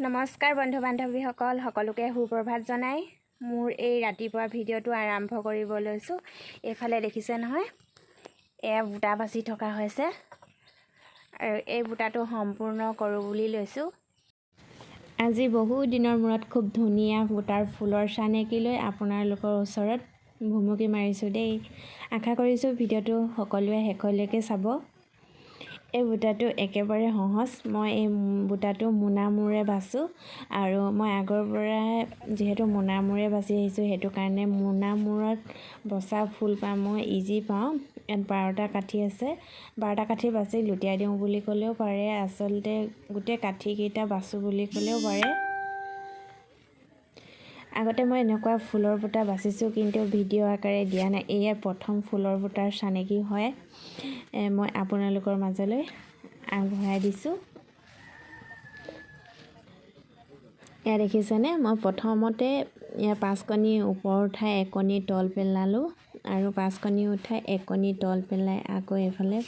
নমস্কাৰ বন্ধু বান্ধৱীসকল, সকলোকে সুপ্ৰভাত জনাই মোৰ এই ৰাতিপুৱা ভিডিঅ'টো আৰম্ভ কৰিব লৈছোঁ। এইফালে দেখিছে নহয়, এয়া বুটা বাচি থকা হৈছে আৰু এই বুটাটো সম্পূৰ্ণ কৰোঁ বুলি লৈছোঁ। আজি বহু দিনৰ মূৰত খুব ধুনীয়া বুটাৰ ফুলৰ চানেকি লৈ আপোনালোকৰ ওচৰত ভুমুকি মাৰিছোঁ দেই। আশা কৰিছোঁ ভিডিঅ'টো সকলোৱে শেষলৈকে চাব। এই বুটাটো একেবাৰে সহজ। মই এই বুটাটো মোনা মূৰে বাচোঁ আৰু মই আগৰ পৰাই যিহেতু মোনা মূৰে বাচি আহিছোঁ, সেইটো কাৰণে মোনা মূৰত বচা ফুলপাহ মই ইজি পাওঁ। ইয়াত 12টা কাঠি আছে, 12টা কাঠি বাচি লুটিয়াই দিওঁ বুলি ক'লেও পাৰে, আচলতে গোটেই কাঠিকেইটা বাচোঁ বুলি ক'লেও পাৰে। আগতে মই এনেকুৱা ফুলৰ বুটা বাচিছোঁ, কিন্তু ভিডিঅ' আকাৰে দিয়া নাই। এয়া প্ৰথম ফুলৰ বুটাৰ চানেকি হয়, মই আপোনালোকৰ মাজলৈ আগবঢ়াই দিছোঁ। এয়া দেখিছেনে, মই প্ৰথমতে ইয়াৰ 5 কণী ওপৰ উঠাই এককণী তল পেলালোঁ আৰু 5 কণী উঠাই এককণী তল পেলাই আকৌ এইফালে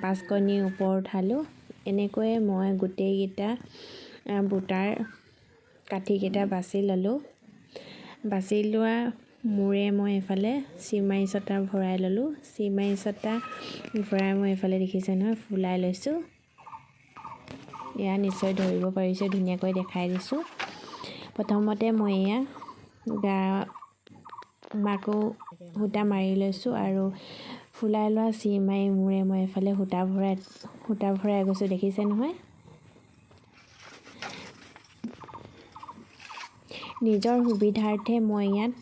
5 কণী ওপৰ উঠালোঁ। এনেকৈয়ে মই গোটেইকেইটা বুটাৰ কাঠিকেইটা বাছি ল'লোঁ। বাছি লোৱা মূৰে মই এইফালে চিমাৰি ছটা ভৰাই ল'লোঁ। চিমাৰি ছটা ভৰাই মই এইফালে দেখিছে নহয় ফুলাই লৈছোঁ। এয়া নিশ্চয় ধৰিব পাৰিছে, ধুনীয়াকৈ দেখাই দিছোঁ। প্ৰথমতে মই এয়া গা মাকো সূতা মাৰি লৈছোঁ আৰু ফুলাই লোৱা চিমাৰি মূৰে মই এইফালে সূতা ভৰাই গৈছোঁ, দেখিছে নহয়। নিজৰ সুবিধাৰ্থে মই ইয়াত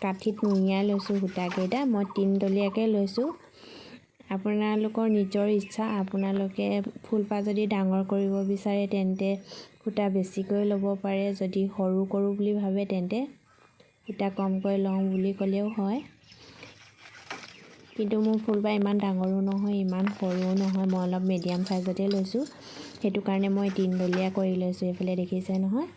কাঠিত নুঙিয়াই লৈছোঁ সূতাকেইটা, মই তিনদলীয়াকৈ লৈছোঁ। আপোনালোকৰ নিজৰ ইচ্ছা, আপোনালোকে ফুলপাহ যদি ডাঙৰ কৰিব বিচাৰে তেন্তে সূতা বেছিকৈ ল'ব পাৰে, যদি সৰু কৰোঁ বুলি ভাবে তেন্তে সূতা কমকৈ লওঁ বুলি ক'লেও হয়। কিন্তু মোৰ ফুলপাহ ইমান ডাঙৰো নহয়, ইমান সৰুও নহয়, মই অলপ মিডিয়াম চাইজতে লৈছোঁ, সেইটো কাৰণে মই তিনদলীয়া কৰি লৈছোঁ। এইফালে দেখিছে নহয়।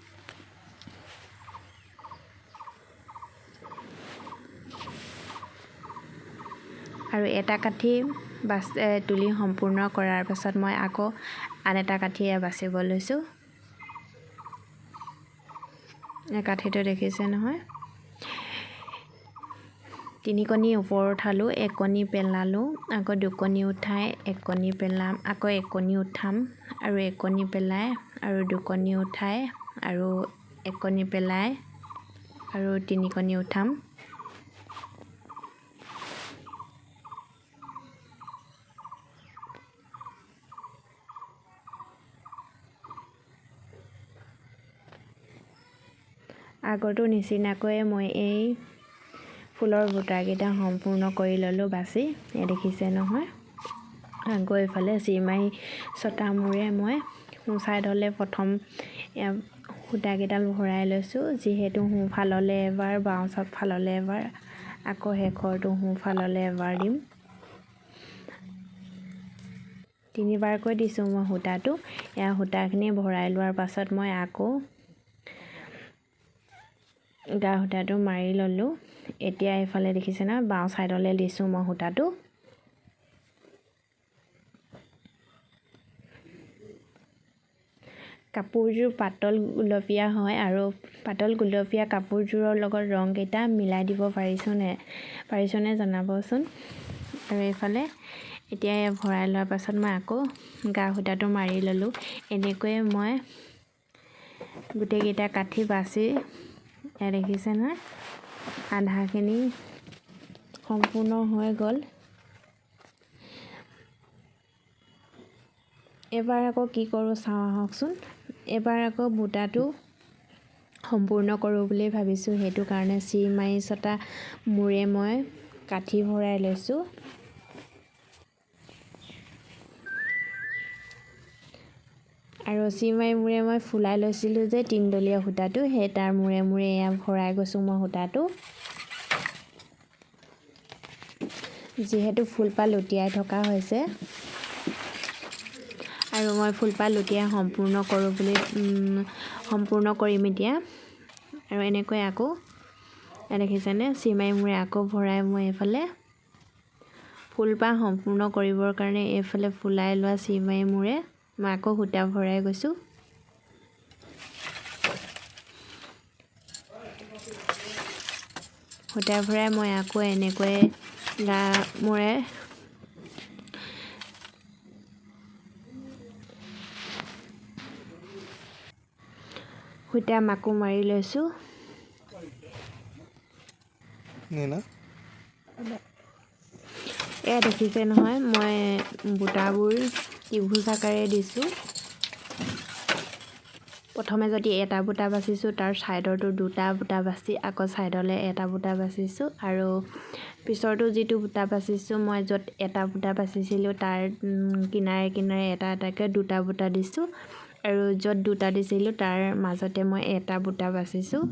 আৰু এটা কাঠি তুলি সম্পূৰ্ণ কৰাৰ পাছত মই আকৌ আন এটা কাঠি বাচিব লৈছোঁ। এই কাঠিটো দেখিছে নহয়, তিনিকণী ওপৰ উঠালোঁ, এককণী পেলালোঁ, আকৌ দুকণী উঠাই এককণী পেলাম, আকৌ এককণী উঠাম আৰু এককণী পেলাই আৰু দুকণী উঠাই আৰু এককণী পেলাই আৰু তিনিকণী উঠাম। আগৰটো নিচিনাকৈয়ে মই এই ফুলৰ বুটাকেইটা সম্পূৰ্ণ কৰি ল'লোঁ বাছি, এয়া দেখিছে নহয়। আকৌ এইফালে চিমাৰি ছটা মূৰে মই সোঁ ছাইডলৈ প্ৰথম সূতাকেইডাল ভৰাই লৈছোঁ, যিহেতু সোঁফাললৈ এবাৰ, বাওঁ ফাললৈ এবাৰ, আকৌ শেষৰটো সোঁফাললৈ এবাৰ দিম। তিনিবাৰকৈ দিছোঁ মই সূতাটো। এয়া সূতাখিনি ভৰাই লোৱাৰ পাছত মই আকৌ গা সূতাটো মাৰি ল'লোঁ। এতিয়া এইফালে দেখিছে নহয়, বাওঁ ছাইডলৈ দিছোঁ মই সূতাটো। কাপোৰযোৰ পাতল গুলপীয়া হয় আৰু পাতল গুলপীয়া কাপোৰযোৰৰ লগত ৰংকেইটা মিলাই দিব পাৰিছোনে জনাবচোন। আৰু এইফালে এতিয়া ভৰাই লোৱাৰ পাছত মই আকৌ গা সূতাটো মাৰি ল'লোঁ। এনেকৈয়ে মই গোটেইকেইটা কাঠি বাছি এয়া দেখিছে নহয়, আধাখিনি সম্পূৰ্ণ হৈ গ'ল। এবাৰ আকৌ কি কৰোঁ চাওঁ আহকচোন। এবাৰ আকৌ বুটাটো সম্পূৰ্ণ কৰোঁ বুলি ভাবিছোঁ, সেইটো কাৰণে চিমাৰি ছটা মূৰে মই কাঠি ভৰাই লৈছোঁ। আৰু চিমাৰি মূৰে মই ফুলাই লৈছিলোঁ যে তিনদলীয়া সূতাটো, সেই তাৰ মূৰে মূৰে এয়া ভৰাই গৈছোঁ মই সূতাটো। যিহেতু ফুলপাহ লুটিয়াই থকা হৈছে আৰু মই ফুলপাহ লুটিয়াই সম্পূৰ্ণ কৰোঁ বুলি, সম্পূৰ্ণ কৰিম এতিয়া। আৰু এনেকৈ আকৌ এয়া দেখিছেনে, চিমাৰি মূৰে আকৌ ভৰাই মই এইফালে ফুলপাহ সম্পূৰ্ণ কৰিবৰ কাৰণে এইফালে ফুলাই লোৱা চিমাৰি মূৰে মই আকৌ সূতা ভৰাই গৈছোঁ। সূতা ভৰাই মই আকৌ এনেকৈ গা মূৰে সূতা মাকো মাৰি লৈছোঁ। এয়া দেখিছে নহয়, মই বুটাবোৰ ত্ৰিভুজ আকাৰে দিছোঁ। প্ৰথমে যদি এটা বুটা বাচিছোঁ, তাৰ ছাইডৰটো দুটা বুটা বাচি আকৌ ছাইডলৈ এটা বুটা বাচিছোঁ, আৰু পিছৰটো যিটো বুটা বাচিছোঁ, মই য'ত এটা বুটা বাচিছিলোঁ তাৰ কিনাৰে কিনাৰে এটা এটাকৈ দুটা বুটা দিছোঁ, আৰু য'ত দুটা দিছিলোঁ তাৰ মাজতে মই এটা বুটা বাচিছোঁ।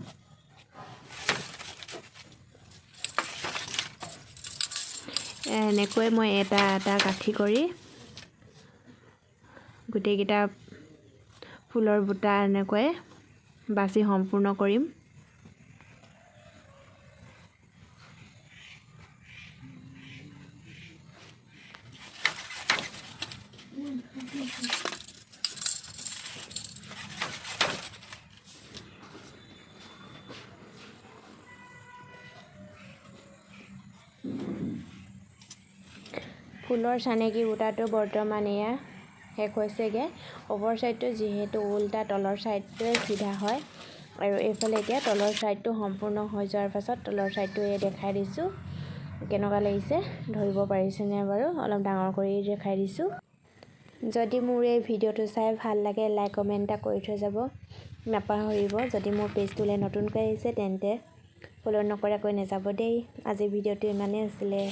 এনেকৈ মই এটা এটা কাঠি কৰি গোটেইকেইটা ফুলৰ বুটা এনেকৈ বাছি সম্পূৰ্ণ কৰিম। ফুলৰ চানেকি বুটাটো বৰ্তমান এয়া শেষ হৈছেগৈ। ওপৰ ছাইডটো যিহেতু উল্টা, তলৰ ছাইডটোৱে চিধা হয়। আৰু এইফালে এতিয়া তলৰ ছাইডটো সম্পূৰ্ণ হৈ যোৱাৰ পাছত তলৰ ছাইডটো এই দেখাই দিছোঁ, কেনেকুৱা লাগিছে ধৰিব পাৰিছেনে বাৰু? অলপ ডাঙৰ কৰি দেখাই দিছোঁ। যদি মোৰ এই ভিডিঅ'টো চাই ভাল লাগে, লাইক কমেণ্ট এটা কৰি থৈ যাব নাপাহৰিব। যদি মোৰ পেজটোলৈ নতুনকৈ আহিছে তেন্তে ফ'ল' নকৰাকৈ নাযাব দেই। আজিৰ ভিডিঅ'টো ইমানেই আছিলে।